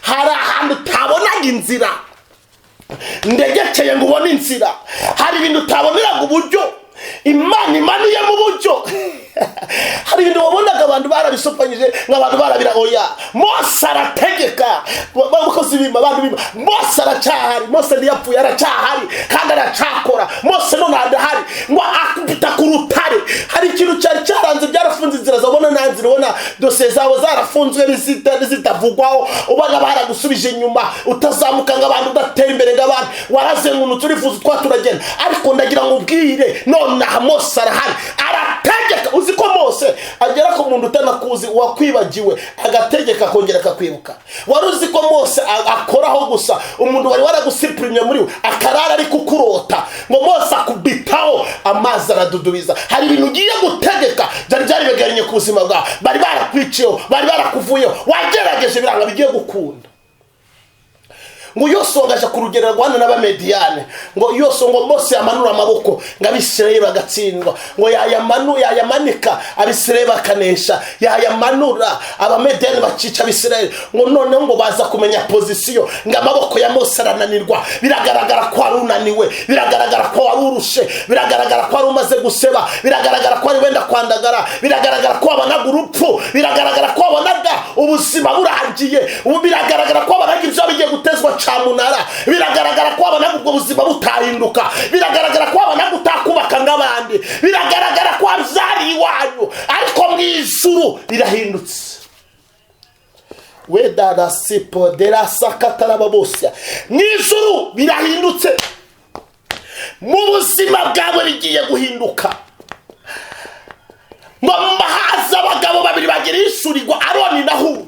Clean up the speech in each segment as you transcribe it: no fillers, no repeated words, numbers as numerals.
Hari ahantu utabonaga inzira, ndegekeye ngo ubone inzira. Hari ibintu utaboneraga uburyo, Imana imanuye mu buryo. Hari ibintu wabonaga abantu barabisopanyije, nk'abantu barabira. Oya, Mose arategeka. Abakozi b'Imana, abantu b'Imana, Mose aracyahari. Mose ntiyapfuye, aracyahari kandi aracyakora. Mose none adahari ngo akubita ku rutare. Hari ikintu cyari cyaranze, byarafunze inzira zabona, nta nzira ubona, dosiye zawe zarafunzwe, zitavugwaho, ubona baragusubije inyuma, utazamuka nk'abantu, udatera imbere nk'abandi, warazengurutse urifuza utwa turagenda. Ariko ndagira ngo ubwire nonaha, Mose arahari, arategeka. Uzi ko Mose agera ku muntu utanakuzi, wakwibagiwe, agategeka akongera akakwibuka? Wari uzi ko Mose akoraho gusa, umuntu wari waragusipurimye muri we akarara ari kukurota? Ngo Mose akubitaho, amazi aradudubiza. Hari ibintu ugiye gutegeka byari byaribegeranye ku buzima bwawe, bari barakwiciyeho, bari barakuvuyeho, wagerageje biranga, bigiye gukunda. Ngo Yosuwa aja ku rugero rwana n'Abamediyane. Ngo Yosuwa, ngo Mose yamanura amaboko, ngo Abisirayeli bagatsindwa. Ngo yayamanika, Abisirayeli bakanesha, yayamanura, Abamediyani bakica Abisirayeli. Ngo noneho ngo baza kumenya position, ngo amaboko ya Mose arananirwa. Biragaragara ko wari unaniwe, biragaragara ko wari urushe, biragaragara ko wari umaze guseba, biragaragara ko wari wenda kwandagara, biragaragara ko wabonaga urupfu, biragaragara ko wabonaga ubuzima burangiye, ubu biragaragara ko wabonaga ibyo bigiye gutezwa cyamunara, biragaragara ko wabonaga ubwo buzima butahinduka, biragaragara ko wabonaga utakubaka nk'abandi, biragaragara ko wabyariye iwanyu. Ariko mu ijuru birahindutse. Wedarasipo derasakatarababosya. Mu ijuru birahindutse, mu buzima bwawe bigiye guhinduka. Ngo haza abagabo babiri bagira ishurirwa, Aroni na Huri.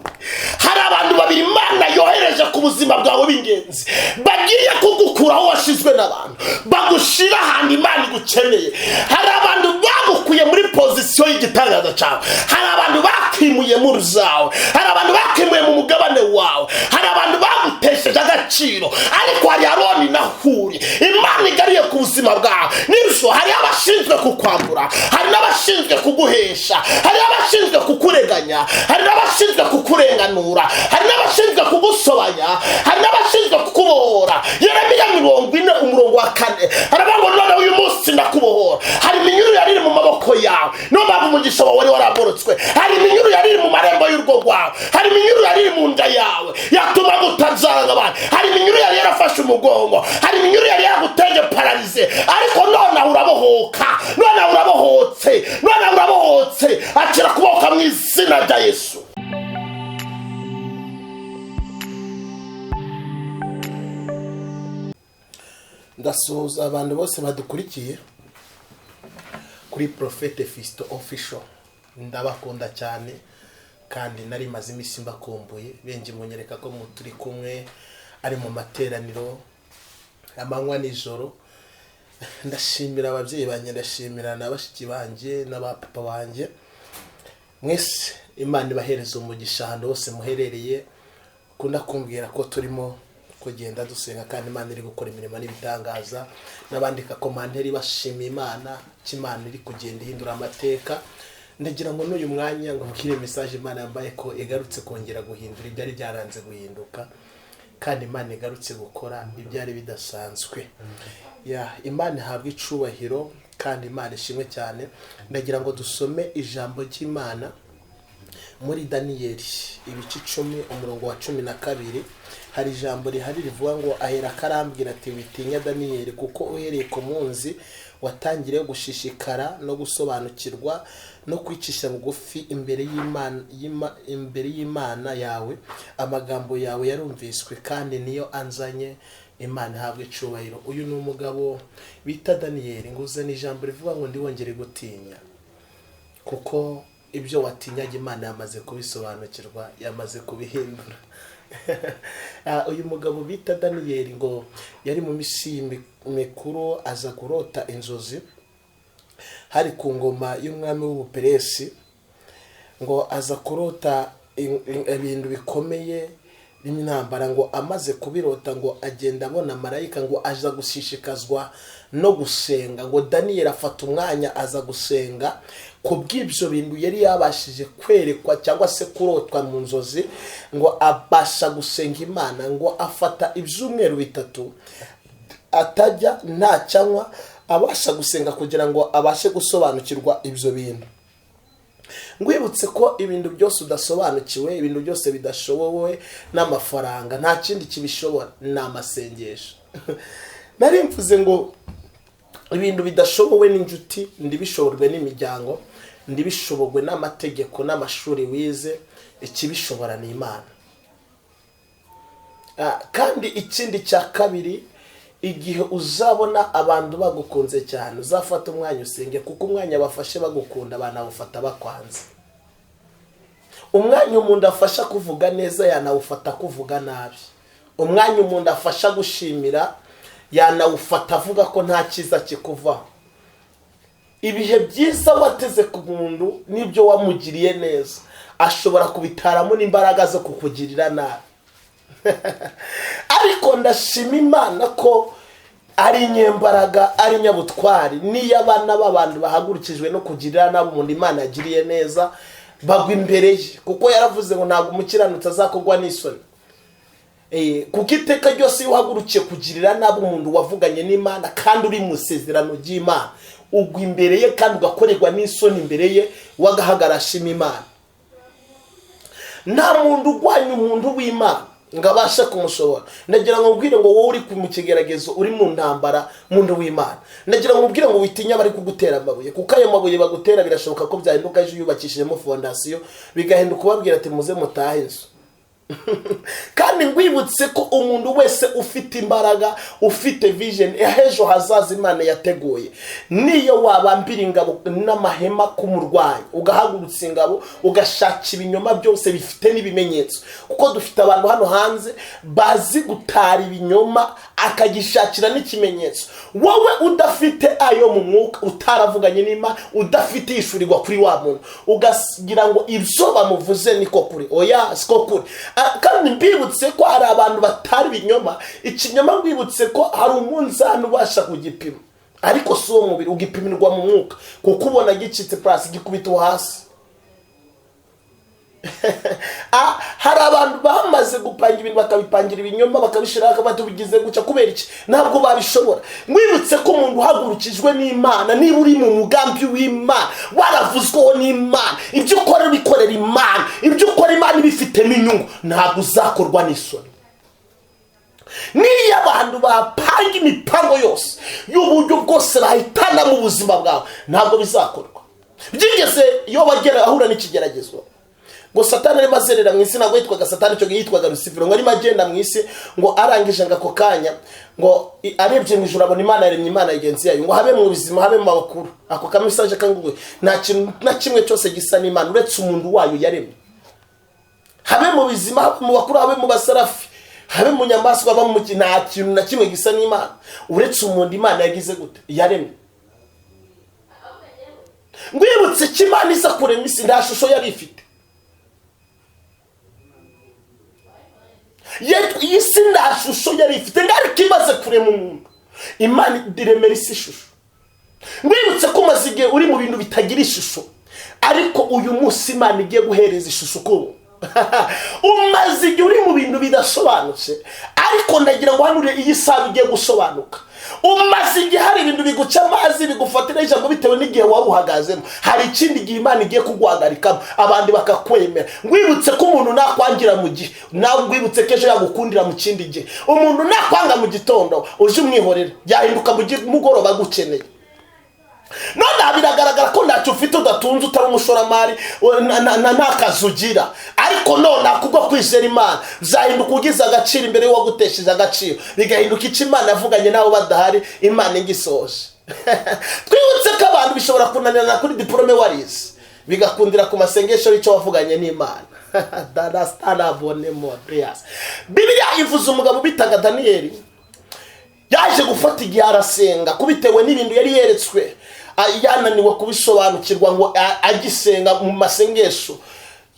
Hari abantu babiri Imana yohereje ku buzima bwawe b'ingenzi, bagiye kugukura aho washizwe n'abantu, bagushira ahantu Imana igukeneye. Hari abantu bagukuye muri position y'igitangaza cyawe, hari abantu bakwimuye mu zawe, hari abantu bakwimuye mu mugabane wawe, hari abantu bagutesheje agaciro. Ariko hari Aroni na Huri Imana igariye ku buzima bwawe. Nibyo, hari abashinzwe kukwambura, hari n'abashinzwe kuguhesha, hari n'abashinzwe kukureganya, hari n'abashinzwe kukurenganura, hari n'abashinzwe kugusobanya, hari n'abashinzwe kukubohora. Yeremiya 40 umurongo wa 4 haravuga ngo: "None uyu munsi ndakubohora." Hari iminyururu yari iri mu maboko yawe, niyo mpamvu umugisha wawe wari waragorotswe. Hari iminyururu yari iri mu marembo y'urugo rwawe, hari iminyururu yari iri mu nda yawe yatumaga utabyara abana, hari iminyururu yari yarafashe umugongo, hari iminyururu yari yaraguteje paralysie. Ariko nonaha urabohoka, nonaha urabohotse, nonaha urabohotse. Akira kubohoka mu izina rya Yesu. Ndasuhuza abantu bose badukurikiye kuri Prophète Fiston Official. Ndabakunda cyane kandi nari maze iminsi mbakumbuye. Benshi munyereka ko turi kumwe, ari mu materaniro amanywa nijoro. Ndashimira ababyeyi banjye, ndashimira na bashiki banjye n'abapapa banjye mwese. Imana ibahereza umugisha ahantu hose muherereye. Ukunda kumbwira ko turimo kugenda dusenga kandi Imana iri gukora imirimo n'ibitangaza, n'abandika commentaire bashima Imana ko Imana iri kugenda ihindura amateka. Ndagira ngo n'uyu mwanya ngo mbwire message Imana yambaye, ko igarutse kongera guhindura ibyari byaranze guhinduka, kandi Imana igarutse gukora ibyari bidasanzwe. Ya, Imana ihabwa icubahiro kandi Imana ishimwe cyane. Ndagira ngo dusome ijambo ry'Imana muri Daniyeli ibice 10 umurongo wa 12. Hari ijambo rihari rivuga ngo: "Ahera akarambwira ati: 'Witinya Daniyeli, kuko uhereye ku munsi watangiriye gushishikara no gusobanukirwa no kwicisha bugufi imbere y'Imana, imbere y'Imana yawe, amagambo yawe yarumviswe, kandi niyo anzanye.'" Imana ihabwa icubahiro. Uyu ni umugabo bita Daniyeli. Ngo uzane ijambo rivuga ngo ndiwongere gutinya, kuko ibyo watinyaga Imana yamaze kubisobanukirwa, yamaze kubihindura. Uyu mugabo bita Daniyeli ngo yari mu minsi mikuru, aza kurota inzozi. Hari ku ngoma y'umwami w'Ubuperesi. Ngo aza kurota ibintu bikomeye. Intambara ngo amaze kubirota, ngo agenda abona marayika, ngo aza gushishikazwa no gusenga. Ngo Daniyeli afata umwanya aza gusenga ku bw'ibyo bintu yari yabashije kwerekwa cyangwa se kurotwa mu nzozi. Ngo abasha gusenga Imana, ngo afata ibyumweru 3 atajya ntacyanywa, abasha gusenga kugira ngo abashe gusobanukirwa ibyo bintu. Ngwibutse ko ibintu byose udasobanukiwe, ibintu byose bidashobowe n'amafaranga, nta kindi kibishobora ni amasengesho. Nari mvuze ngo ibintu bidashobowe n'inshuti, ndibishoborwe n'imiryango, ndibishoborwe n'amategeko n'amashuri wize, ikibishobora ni Imana. Kandi ikindi cya kabiri, igihe uzabona abantu bagukunze cyane, uzafata umwanya usenge, kuko umwanya bafashe bagukunda banawufata bakwanze. Umwanya umuntu afasha kuvuga neza yanawufata kuvuga nabi. Umwanya umuntu afasha gushimira yanawufata avuga ko nta cyiza kikuvaho. Ibihe byiza wateze ku muntu n'ibyo wamugiriye neza, ashobora kubitaramo n'imbaraga zo kukugirira nabi. Ariko ndashima Imana ko ari nyembaraga, ari nyabutwari. Niyo abana b'abantu bahagurukijwe no kugirira nabi umuntu Imana yagiriye neza, bagwa imbere ye, kuko yaravuze ngo ntabwo umukiranutsi azakogwa n'isoni. Kuko iteka ryose iyo uhagurukiye kugirira nabi umuntu wavuganye n'Imana kandi uri mu isezerano ry'Imana, ugwa imbere ye kandi ugakorerwa n'isoni imbere ye, wagahagarara ashima Imana. Nta muntu urwanya umuntu w'Imana ngo abashe kumushobora. Ndagira ngo mbwire ngo wowe uri mu kigeragezo, uri mu ntambara, muntu w'Imana, ndagira ngo mbwire ngo witinya bari kugutera amabuye, kuko ayo mabuye bagutera birashoboka ko byahinduka ejo yubakishijemo fondasiyo, bigahinduka ubabwira ati muze mutahe inzu. Kandi ngwibutse ko umuntu wese ufite imbaraga, ufite vision ejo hazaza Imana yateguye, niyo wabambira ingabo n'amahema kumurwayi, ugahagurutsa ingabo, ugashaka ibinyoma byose bifite n'ibimenyetso, kuko dufite abantu hano hanze bazi gutara ibinyoma akagishakira n'ikimenyetso. Wowe udafite ayo mu mwuka, utaravuganye n'Imana, udafite ishurirwa kuri wa muntu, ugagira ngo ibyo bamuvuze niko kuri. Oya, siko kuri. Kandi mbibutse ko hari abantu batari ibinyoma. Ikinyoma mbibutse ko hari umunzani ubasha kugipima, ariko si uwo mubiri, ugipimirwa mu mwuka, kuko ubona gicitse pasi gikubita hasi. Hari abantu bamaze gupanga ibintu, bakabipangira ibinyoma, bakabishira, batubigize guca. Kubera iki? Ntabwo babishobora. Mwibutse ko umuntu uhagurukijwe n'Imana, niba uri mu mugambi w'Imana, waravuzweho n'Imana, ibyo ukora bikorera Imana, ibyo ukora Imana ibifitemo inyungu, ntabwo uzakorwa n'isoni. Niyo abantu bapanga imipango yose y'uburyo bwose bahitana mu buzima bwawe, ntabwo bizakorwa. Byigeze iyo bagera ahura n'ikigeragezo, ngo Satani arimo azerera mu isi, ntabwo yitwaga Satani icyo gihe, yitwaga Rusifero, ngo arimo agenda mu isi, ngo arangije ngo ako kanya ngo arebye mu ijuru abona Imana yaremye Imana igenzi yayo, ngo habe mu buzima, habe mu bakuru. Ako ka message kanguwe, nta kintu na kimwe cyose gisa n'Imana uretse umuntu wayo yaremye. Habe mu bizima, habe mu bakuru, habe mu basarafi, habe mu nyamaswa, habe mu nta kintu na kimwe gisa n'Imana uretse umuntu Imana yagize gute, yaremye. Ngwibutse ko Imana iza kurema isi nta shusho yari ifite. Iyi si nta shusho yari ifite, ariko imaze kurema umuntu, Imana iremera isi ishusho. Ngwibutse ko umaze igihe uri mu bintu bitagira ishusho, ariko uyu munsi Imana igiye guhereza ishusho uko umaze igihe uri mu bintu bidasobanutse, ariko ndagira ngo hano iyi saha igiye gusobanuka. Umaze igihe hari ibintu biguca amazi, bigufatira ijambo bitewe n'igihe wari uhagazemo. Hari ikindi gihe Imana igiye kuguhagarikamo, abandi bakakwemera. Ngwibutse ko umuntu nakwangira mu gihe, nawe ngwibutse ko ejo yagukundira mu kindi gihe. Umuntu nakwanga mu gitondo, uje umwihorera, yahinduka mu mugoroba agukeneye. None biragaragara ko ntacyo ufite, udatunze, utari umushoramari, nta kazi ugira, ariko none kubwo kwizera Imana zahinduka ugize agaciro imbere y'uwagutesheje agaciro, bigahinduka icyo Imana yavuganye nabo badahari, Imana igisoje. Twibutse ko abantu bishobora kunanirana kuri diplome warize, bigakundira ku masengesho y'icyo wavuganye n'Imana. Bibiliya ivuze umugabo bitaga Daniyeli, yaje gufata igihe arasenga kubitewe n'ibintu yari yeretswe, yananiwe kubisobanukirwa, ngo agisenga mu masengesho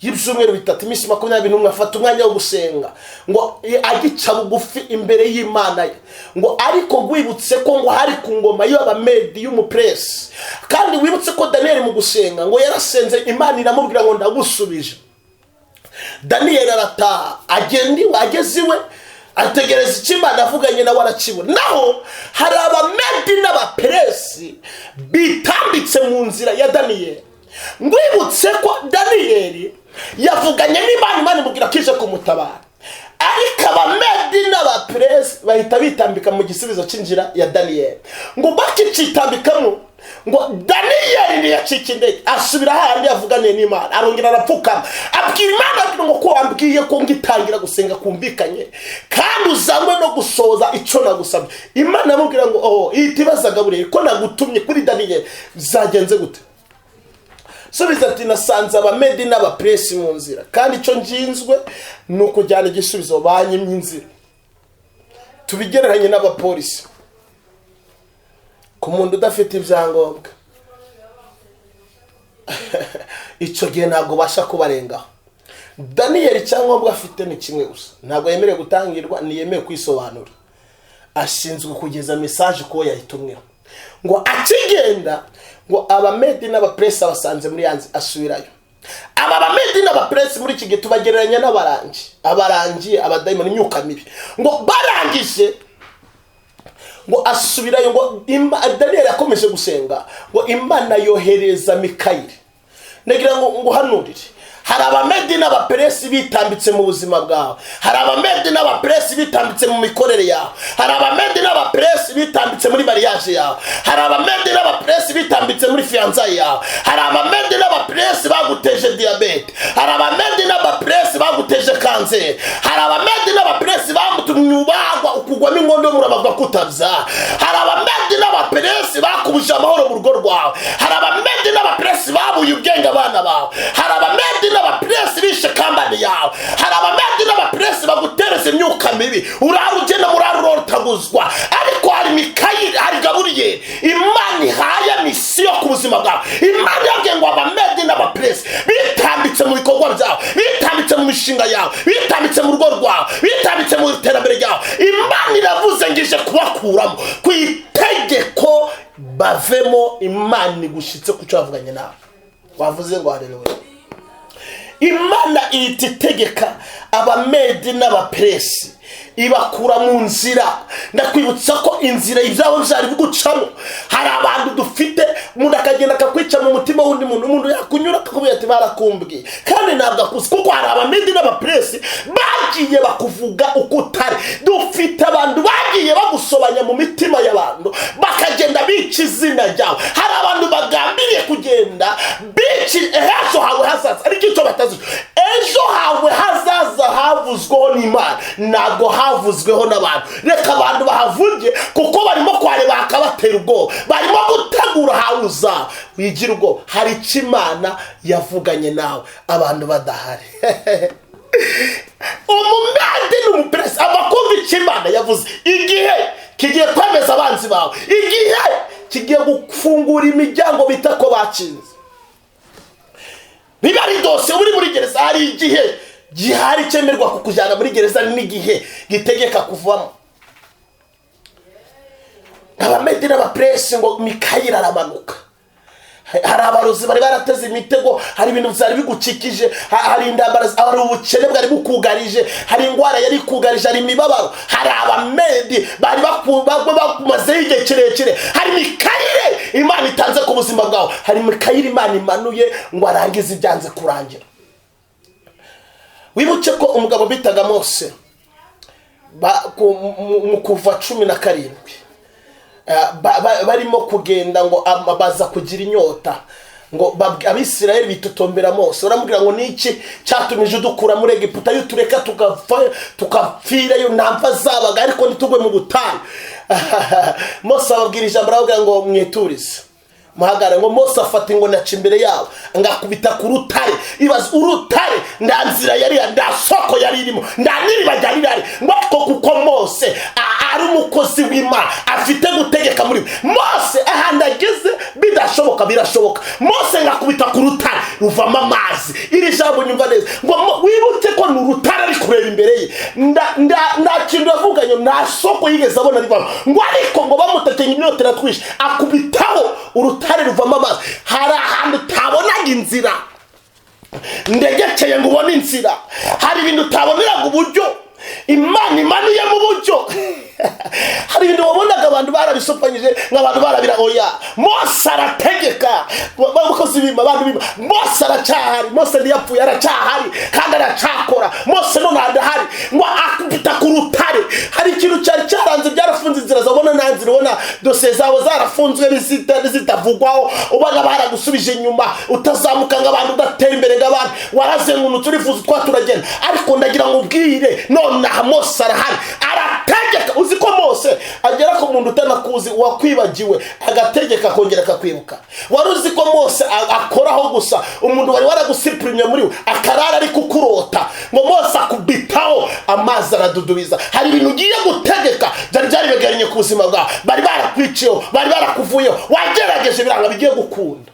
y'ibyumweru 3, iminsi 21, afata umwanya wo gusenga ngo agica bugufi imbere y'Imana ye. Ngo ariko wibutse ko ngo hari ku ngoma y'Abamedi y'umupresi, kandi wibutse ko Daniel mu gusenga ngo yarasenze Imana iramubwira ngo ndagusubije. Daniel arataha, agenda iwe, ageze iwe ategereza icyo Imana avuganye nawe arakibona. Naho hari Abamedi n'Abaperesi bitambitse mu nzira ya Daniel. Ngwibutse ko Daniel yavuganye n'Imana, Imana imubwira ko ije kumutabara, ariko Abamedi n'Abaperesi bahita bitambika mu gisubizo cy'inzira ya Daniel. Ngo bakicitambikamo, ngo Daniel ntiyacika intege, asubira hahandi yavuganiye n'Imana, arongera arapfukama, abwira Imana ngo ko wambwiye ko ngitangira gusenga kumvikanye, kandi uzanywe no gusohoza icyo nagusabye. Imana amubwira ngo oh, ihita ibaza Gaburiyeli ko nagutumye kuri Daniel zagenze gute? Subiza ati nasanze Abamedi n'Abaperesi mu nzira, kandi icyo nginzwe ni ukujyana igisubizo, banyimye inzira. Tubigereranye n'abapolisi, ku muntu udafite ibyangombwa icyo gihe ntabwo ubasha kubarengaho. Daniel icyangombwa afite ni kimwe gusa, ntabwo yemerewe gutangirwa, ntiyemewe kwisobanura, ashinzwe kugeza message kuwo yayitumweho. Ngo akigenda ngo Abamedi n'Abaperesi abasanze muri yanze, asubirayo. Aba Bamedi n'Abaperesi muri iki gihe tubagereranya n'abarangi, abarangi, abadayimoni, imyuka mibi. Ngo barangije ngo asubirayo, ngo Daniel yakomeje gusenga, ngo Imana yohereza Mikayeli. Ndagira ngo nguhanurire, hari Abamedi n'Abaperesi bitambitse mu buzima bwawe, hari Abamedi n'Abaperesi bitambitse mu mikorere yawe, hari Abamedi n'Abaperesi bitambitse muri mariage yawe, hari Abamedi n'Abaperesi bitambitse muri fiançailles yawe, hari Abamedi n'Abaperesi baguteje diyabete, hari Abamedi n'Abaperesi baguteje kanseri, hari Abamedi n'Abaperesi bagutumye ubagwa ukugwamo inkondo y'umura bavuga ko utabyara, hari Abamedi n'Abaperesi bakubuje amahoro mu rugo rwawe, hari Abamedi n'Abaperesi babuye ubwenge abana bawe, hari Abamedi n'Abaperesi bishe company yawe, hari Abamedi n'Abaperesi bagutereza imyuka mibi, urara ugenda murara urotaguzwa. Ariko hari Mikayeli, hari Gaburiyeli Imana ihaye mission ku buzima bwawe. Imana yabwiye ngo Abamedi n'Abaperesi bitambitse mu bikorwa byawe, bitambitse mu mishinga yawe, bitambitse mu rugo rwawe, bitambitse mu iterambere ryawe, Imana iravuze ngo ije kubakuramo ku itegeko bavemo. Imana igushyitse ku cyo wavuganye nawe, wavuze ngo haleluya. Imana ihita itegeka Abamedi n'Abaperesi ibakura mu nzira. Ndakwibutsa ko inzira ibyabo byari gucamo, hari abantu dufite umuntu akagenda akakwica mu mutima w'undi muntu, umuntu yakunyura akakubwira ati barakumbwiye, kandi ntabwo akuzi, kuko hari Abamedi n'Abaperesi bagiye bakuvuga uko utari. Dufite abantu bagiye bagusobanya mu mitima y'abantu, bakagenda bica izina ryawe. Hari abantu bagambiriye kugenda bica ejo hawe hazaza, ariko icyo batazi, ejo hawe hazaza havuzweho n'Imana, ntabwo havuzweho n'abantu. Reka abantu bahavuge, kuko barimo kuhareba hakabatera ubwoba, barimo gutegura hawe uzaba wigira ubwoba. Hari icyo Imana yavuganye nawe abantu badahari. Umumedi n'umuperesi abakumva icyo Imana yavuze. Igihe kigiye kwemeza abanzi bawe, igihe kigiye gufungura imiryango bita ko bakinze. Biba ari dosiye uri muri gereza, hari igihe gihari cyemerwa kukujyana muri gereza n'igihe gitegeka kuvamo. Abamedi n'Abaperesi ngo Mikayeli aramanuka. Hari abarozi bari barateze imitego, hari ibintu byari bigukikije, hari intambara, hari ubukene bwari bukugarije, hari indwara yari ikugarije, hari imibabaro, hari Abamedi bari bakumazeho igihe kirekire, hari Mikayeli Imana itanze ku buzima bwawe, hari Mikayeli Imana imanuye ngo arangize ibyanze kurangira. Wibuke ko umugabo bitaga Mose mu kuva 17 barimo kugenda ngo baza kugira inyota, ngo Abisirayeli bitotombera Mose, baramubwira ngo niki cyatumije udukura muri Egiputa, iyo tureka tukapfirayo, nta mva zabaga, ariko ntitugwe mu butayu. Mose ababwira ijambo, arababwira ngo mwiturize muhagare. Ngo Mose afata ingoni aca imbere yabo, ngakubita ku rutare. Ibaze urutare, nta nzira yari, nta soko yari irimo, nta n'iriba ryari rihari. Ngo ariko kuko Mose ari umukozi w'Imana, afite gutegeka muri we, Mose ahantu ageze bidashoboka. Bidashoboka birashoboka. Mose ngakubita ku rutare ruvamo amazi. Iri jambo nyumva neza, ngo wibuke ko ni urutare ari kureba imbere ye. Nta kintu yavuganye, nta soko yigeze abona rivamo. Ngo ariko ngo bamutekeye inyota iratwishe, akubitaho urutare ruvamo amazi. Hari ahantu utabonaga inzira, ndegekeye ngo ubone inzira. Hari ibintu utaboneraga uburyo, Imana imanuye mu buryo. Hari ibintu wabonaga abantu barabisopanyije, nk'abantu barabira. Oya, Mose arategeka. Abakozi bima, abantu bima, Mose aracyahari. Mose ntiyapfuye, aracyahari kandi aracyakora. Mose none adahari. Ngo akubita ku rutare. Hari ikintu cyari cyaranze, byarafunze inzira zabona, nta nzira ubona, dosiye zawe zarafunzwe, zitavugwaho, ubona baragusubije inyuma, utazamuka nk'abantu, udatera imbere nk'abandi, warazengurutse, urifuza utwa turagenda. Ariko ndagira ngo ubwire nonaha, Mose arahari, arategeka. Uzi ko Mose agera ku muntu utanakuzi, wakwibagiwe, agategeka akongera akakwibuka? Wari uzi ko Mose akoraho gusa, umuntu wari waragusipurimye muri we akarara ari kukurota? Ngo Mose akubitaho, amazi aradudubiza. Hari ibintu ugiye gutegeka byari byaribegeranye ku buzima bwawe, bari barakwiciyeho, bari barakuvuyeho, wagerageje biranga, bigiye gukunda.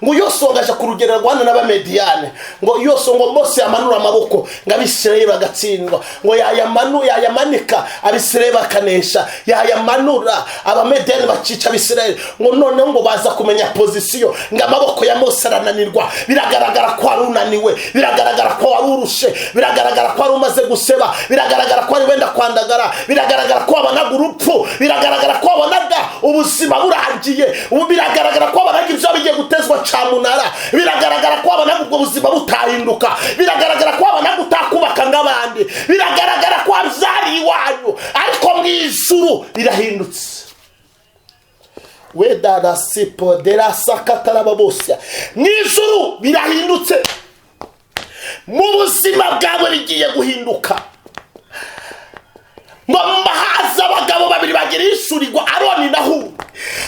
Ngo Yosuwa ngo aja ku rugero rwana n'Abamediyane. Ngo Yosuwa, ngo Mose yamanura amaboko, ngo Abisirayeli bagatsindwa. Ngo yayamanika, Abisirayeli bakanesha, yayamanura, Abamediyani bakica Abisirayeli. Ngo noneho ngo baza kumenya position, ngo amaboko ya Mose arananirwa. Biragaragara ko wari unaniwe, biragaragara ko wari urushe, biragaragara ko wari umaze guseba, biragaragara ko wari wenda kwandagara, biragaragara ko wabonaga urupfu, biragaragara ko wabonaga ubuzima burangiye. Ubu biragaragara ko wabonaga ibyo bigiye gutezwa cyamunara, biragaragara ko wabonaga ubwo buzima butahinduka, biragaragara ko wabonaga utakubaka nk'abandi, biragaragara ko wabyariye iwanyu. Ariko mu ijuru birahindutse. Wedarasipo derasakatarababosya. Mu ijuru birahindutse, mu buzima bwawe bigiye guhinduka. Ngo haza abagabo babiri bagira ishurirwa, Aroni na Huri.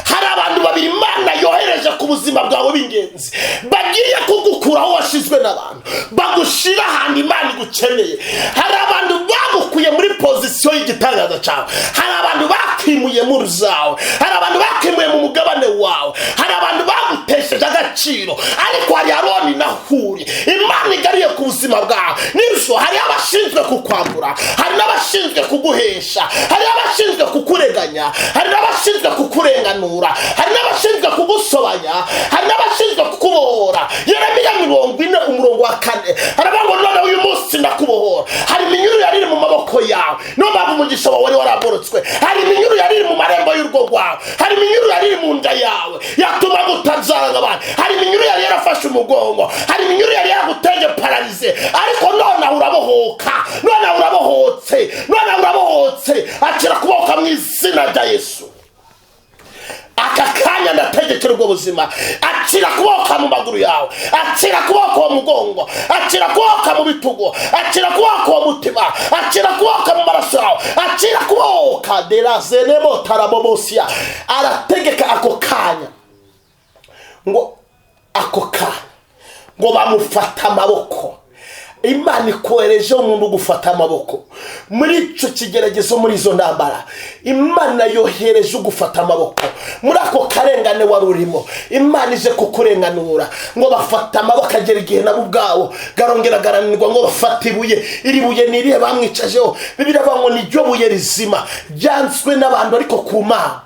Hari abantu babiri Imana yohereje ku buzima bwawe b'ingenzi, bagiye kugukura aho washyizwe n'abantu, bagushyira ahantu Imana igukeneye. Hari abantu bagukuye muri position y'igitangaza cyawe, hari abantu bakwimuye mu zawe, hari abantu bakwimuye mu mugabane wawe, hari abantu bagutesheje agaciro. Ariko hari Aroni na Huri Imana igariye ku buzima bwawe. Nibyo, hari abashinzwe kukwambura, hari n'abashinzwe kuguhesha, hari n'abashinzwe kukureganya, hari n'abashinzwe kukurenganura, hari n'abashinzwe kugusobanya, hari n'abashinzwe kukubohora. Yeremiya 40 umurongo wa 4 haravuga ngo: "None uyu munsi ndakubohora." Hari iminyururu yari iri mu maboko yawe, niyo mpamvu umugisha wawe wari waraborotswe. Hari iminyururu yari iri mu marembo y'urugo rwawe, hari iminyururu yari iri mu nda yawe yatumaga utabyara abana, hari iminyururu yari yarafashe umugongo, hari iminyururu yari yaraguteje paralysie. Ariko nonaha urabohoka, nonaha urabohotse, nonaha urabohotse. Akira kubohoka mu izina rya Yesu. Aka kanya ndategekera ubwo buzima. Akira kubohoka mu maguru yawe, akira kubohoka uwo mugongo, akira kubohoka mu bitugu, akira kubohoka uwo mutima, akira kubohoka mu maraso yawe, akira kubohoka derazenemo tarabobosiya. Arategeka ako kanya, ngo ako kanya ngo bamufata amaboko. Imana ikohereje umuntu ugufata amaboko muri icyo kigeragezo, muri izo ntambara. Imana yohereje ugufata amaboko muri ako karengane wari urimo. Imana ije kukurenganura. Ngo bafata amaboko, agera igihe nabo ubwabo garongera garanirwa. Ngo bafata ibuye. Iri buye ni irihe bamwicajeho? Bibiliya ivuga ngo ni ryo buye rizima ryanzwe n'abantu, ariko ku Mana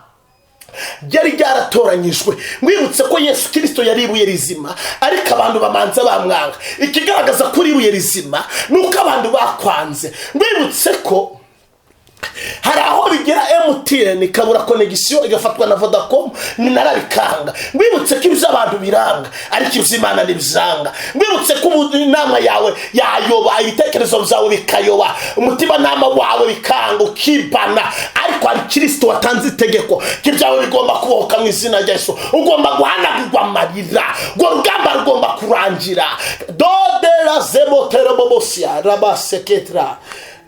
ryari ryaratoranyijwe. Mwibutse ko Yesu Kirisito yari ibuye rizima, ariko abantu bamanza bamwanga. Ikigaragaza ko uri ibuye rizima ni uko abantu bakwanze. Mwibutse ko hari aho bigera MTN ikabura connexion, igafatwa na Vodacom, ni narabikanga. Mwibutse ko ibyo abantu biranga, ariko ibyo Imana ntibizanga. Mwibutse ko inama yawe yayoba, ibitekerezo byawe bikayoba, umutimanama wawe bikanga, ukibana. Ariko hari Kirisito watanze itegeko ko ibyawe bigomba kubohoka mu izina rya Yesu. Ugomba guhanagurwa amarira, urwo rugamba rugomba kurangira. Dodera zemoterobobosiya rabaseketra.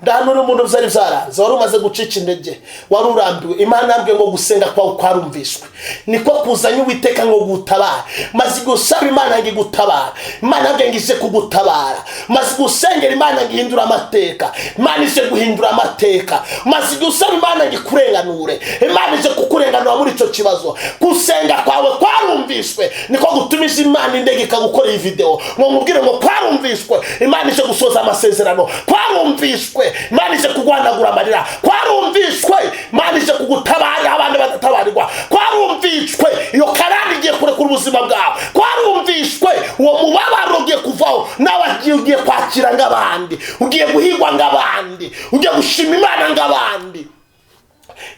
Ndahanura umuntu byari byaranze, wari umaze gucika intege, wari urambiwe. Imana yambwiye ngo gusenga kwawe kwarumvishwe, niko kuzanye Uwiteka ngo gutabara. Maze gusaba Imana ngo igutabara, Imana yambwiye ngo ije kugutabara. Maze gusengera Imana ngo ihindure amateka, Imana ije guhindura amateka. Maze gusaba Imana ngo ikurenganure, Imana ije kukurenganura muri icyo kibazo. Gusenga kwawe kwarumvishwe, niko gutumiza Imana indege ikagukora iyi video ngo nkubwire ngo kwarumvishwe. Imana ije gusoza amasezerano. Kwarumvishwe, Imana ije kuguhanagura amarira. Kwarumvishwe, Imana ije kugutabarira abandi badatabarirwa. Kwarumvishwe, iyo karani igiye kurekura ubuzima bwawe. Kwarumvishwe, uwo mubabaro ugiye kuvaho, nawe ugiye kwakira nk'abandi, ugiye guhigwa nk'abandi, ugiye gushima Imana nk'abandi.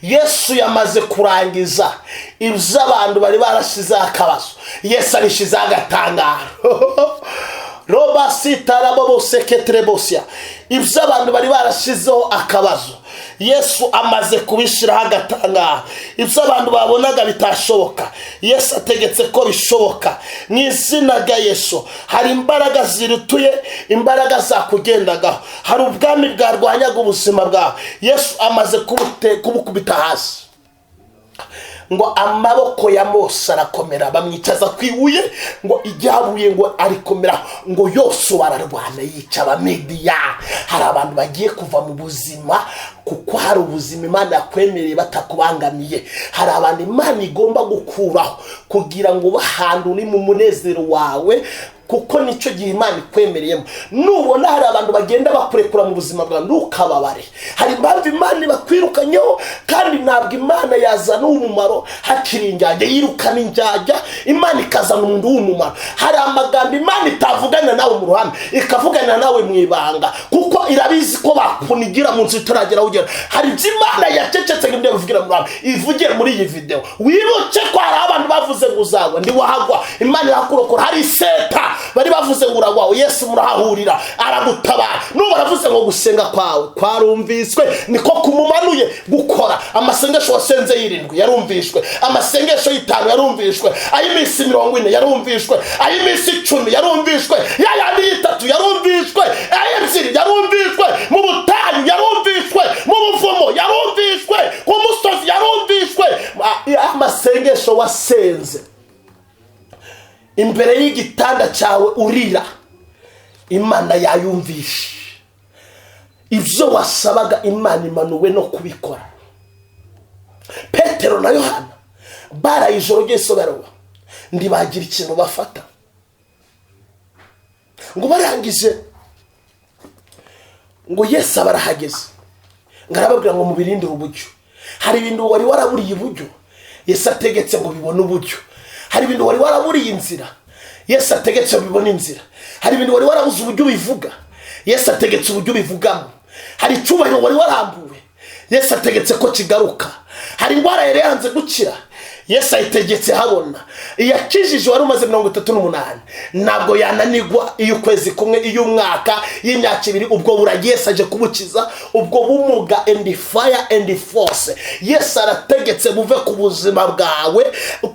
Yesu yamaze kurangiza ibyo abantu bari barashyizeho akabazo. Yesu abishyizeho agatangaro. Roba sitarabo seketerebosia. Ibyo abantu bari barashyizeho akabazo, Yesu amaze kubishyiraho agatangaro. Ibyo abantu babonaga bitashoboka, Yesu ategetse ko bishoboka mu izina rya Yesu. Hari imbaraga zirutuye imbaraga zakugendagaho, hari ubwami bwarwanyaga ubuzima bwawe, Yesu amaze kubukubita hasi. Ngo amaboko ya Mose arakomera, bamwicaza ku ibuye, ngo ijyabuye ngo arikomera, ngo yose ararwana yica Abamidiya. Hari abantu bagiye kuva mu buzima, kuko hari ubuzima Imana yakwemereye batakubangamiye. Hari abantu Imana igomba gukuraho kugira ngo ube ahantu uri mu munezero wawe, kuko nicyo gihe Imana ikwemereyemo. Nubona hari abantu bagenda bakurekura mu buzima bwawe, ntukababare. Hari impamvu Imana ibakwirukanyeho, kandi ntabwo Imana yazana umumaro hakiri injyajya. Yirukana injyajya, Imana ikazana umuntu w'umumaro. Hari amagambo Imana itavugana nawe mu ruhame, ikavugana nawe mu ibanga, kuko irabizi ko bakunigira mu nzu itaragera aho ugera. Hari ibyo Imana yacecetse ngo ibyo bivugira mu ruhame, ivugiye muri iyi videwo. Wibuke ko hari abantu bavuze ngo uzagwa, ntiwahagwa, Imana irakurokora. Hari iseta bari bavuze ngo uragwa, Yesu murahahurira aragutabara. Nubu baravuze ngo gusenga kwawe kwarumviswe, niko kumumanuye gukora. Amasengesho wasenze y'irindwi yarumvishwe, amasengesho y'itanu yarumvishwe, ay'iminsi 40 yarumvishwe, ay'iminsi 10 yarumvishwe, ya yandi y'itatu yarumvishwe, ay'ebyiri yarumvishwe, mu butayu yarumvishwe, mu buvumo yarumvishwe, ku musozi yarumvishwe. Amasengesho wasenze imbere y'igitanda cyawe urira, Imana yayumvishe. Ibyo wasabaga, Imana imanuwe no kubikora. Petero na Yohana baraye ijoro ryose baroba, ntibagira ikintu bafata. Ngo barangije, ngo Yesu aba arahageze, ngo arababwira ngo mubirindire uburyo. Hari ibintu wari waraburiye uburyo, Yesu ategetse ngo bibone uburyo. Hari ibintu wari waraburiye inzira, Yesu ategetse ngo bibone inzira. Hari ibintu wari warabuze uburyo ubivuga, Yesu ategetse uburyo ubivugamo. Hari icyubahiro wari warambuwe, Yesu ategetse ko kigaruka. Hari indwara yari yanze gukira, Yesu ayitegetse habona. Iyakijije wari umaze 38, ntabwo yananigwa iy'ukwezi kumwe, iy'umwaka, y'imyaka 2. Ubwo buragiye, Yesu aje kubukiza ubwo bumuga. And fire and force, Yesu arategetse buve ku buzima bwawe.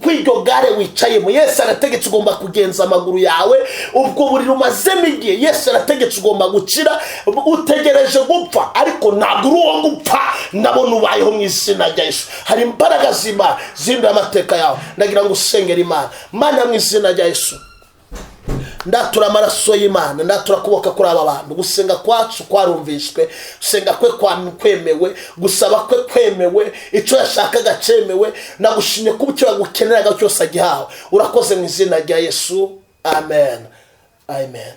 Ku iryo gare wicayemo, Yesu arategetse ugomba kugenza amaguru yawe. Ubwo buriri umazemo igihe, Yesu arategetse ugomba gukira. Utegereje gupfa, ariko ntabwo uri uwo gupfa. Ndabona ubayeho mu izina rya Yesu. Hari imbaraga z'Imana zihindura amateka yawe. Ndagira ngo usengere Imana. Mana, mu izina rya Yesu, ndatura amaraso y'Imana, ndatura kuboka kuri aba bantu. Gusenga kwacu kwarumvishwe, gusenga kwe kwemewe, gusaba kwe kwemewe, icyo yashakaga cyemewe. Nagushimye kuba icyo yagukeneraga cyose agihawe. Urakoze mu izina rya Yesu, amen, amen.